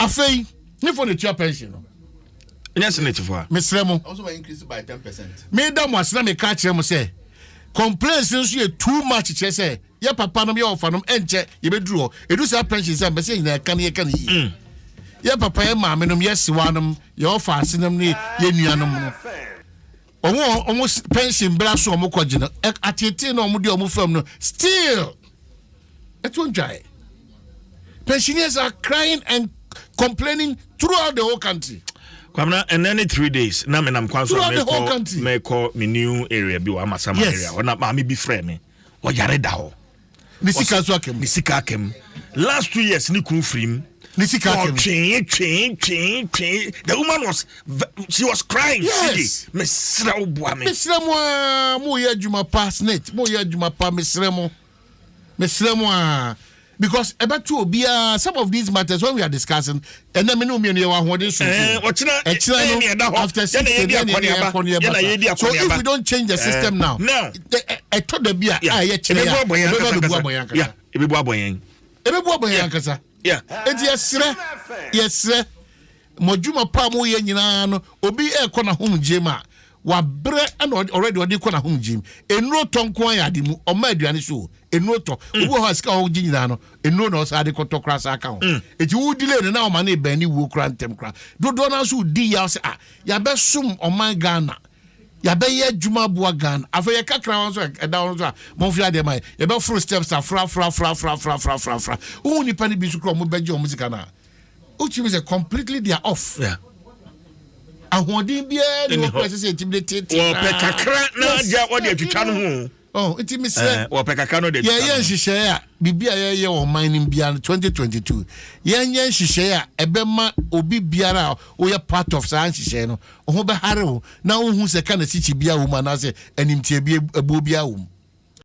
Afei ne fo ne tua pension no. Ɛnyɛ SSNIT fo a. Mesrɛ mo. Also we increase by 10%. Meda mo ase na meka kyerɛ mo sɛ complaints nso yɛ too much, kyerɛ sɛ yɛ papa nom, yɛ ɔfa nom, ɛnkyɛ yɛbɛduru hɔ. Ɛdu saa pension sɛ mpɛ sɛ nyinaa yɛka no, yɛka no yie. Yɛ papa, yɛ maame nom, yɛ sewa nom, yɛ ɔfa ase nom ne yɛ nuanom no, ɔmo pension bra so, ɔmo kɔgye no, atetee na ɔmo de ɔmo fam no still ɛto ntwae. Pensioners are crying and complaining throughout the whole country. Kwamina, ɛnɛ ne 3 days na menam kwan so a Throughout the whole mekɔ country. mekɔ me new area bi wɔ Amasama area hɔ na maame bi frɛ me, ɔyare da hɔ. Ne sika nso aka mu. Ne sika aka mu. Last 2 years ne kun firi mu. Ne sika aka mu. Ɔtwee twee twee twee. The woman was she was crying. Yes. Sidi, mesrɛ wo, boa me. Mesrɛ mo a moyɛ adwuma pa, SSNIT, moyɛ adwuma pa, mesrɛ mo, mesrɛ mo a, because ɛbɛto obiara. Some of these matters, when we are discussing, ɛnɛ me ne mmienu yɛwɔ ahoɔden so. Ɔkyena ɛkyerɛ ɛyɛ no nea ɛda hɔ. after Yɛna 60 yɛdi yɛna akɔneaba. yɛkɔ ne Yɛna yɛdi yɛba. So if akɔneaba. we don't change the system now, now. Ɛtɔ da bi a a ɛyɛ kyerɛ Ebebu a abɔ yɛn ɛbɛba ankasa bɛbu ankasa. abɔ yɛn ankasa. Yeah, ebebu abɔ yɛn. Ɛbɛbu abɔ yɛn ankasa. Enti yɛsrɛ, yɛsrɛ mo, adwuma pa a moyɛ nyinaa no, obi ɛrekɔ n'ahomgye mu a wabrɛ ɛna already ɔde kɔ n'ahomgye mu, nnuro tɔ nko ayɛ ade mu, ɔma aduane so o, nnuro tɔ. Obi wɔ hɔ a sika a ɔgye nyinaa no, nnuro na ɔsa ade kɔtɔ kora sa aka ho. Eti wo delay no na ɔma no ebɛn ne wuo kora ntɛm kora. Dodoɔ no nso di yaw sɛ ah, yabɛsom ɔman Ghana, yabɛyɛ adwuma aboa Ghana, afei yɛ kakra wɔn nso ɛda wɔn nso a mɔmfi adeɛ ma yɛ, yɛbɛforo steps afra fra fra fra fra fra fra fra. Wohu nipa no bi nso kora, ɔmo bɛgye ɔmo sika no a, wotumi sɛ completely they are off. Ahoɔden biara ni Ɛni wɔn hɔ. kora sɛ yɛtumi de tete. Wɔpɛ kakra na agya wɔde atwitwa no ho. Ɔ nti mesrɛ, Wɔpɛ kakra na ɔde atwitwa yɛyɛ no ho. nhyehyɛeɛ a biribi a yɛyɛ wɔ ɔman no biara no, 2022 yɛnyɛ nhyehyɛeɛ a ɛbɛma obi biara a woyɛ part of saa nhyehyɛeɛ no, wo ho bɛhare wo na wohu sɛ ka na sikyi biara wɔ mu anaasɛ animtia bi abuo biara wɔ mu.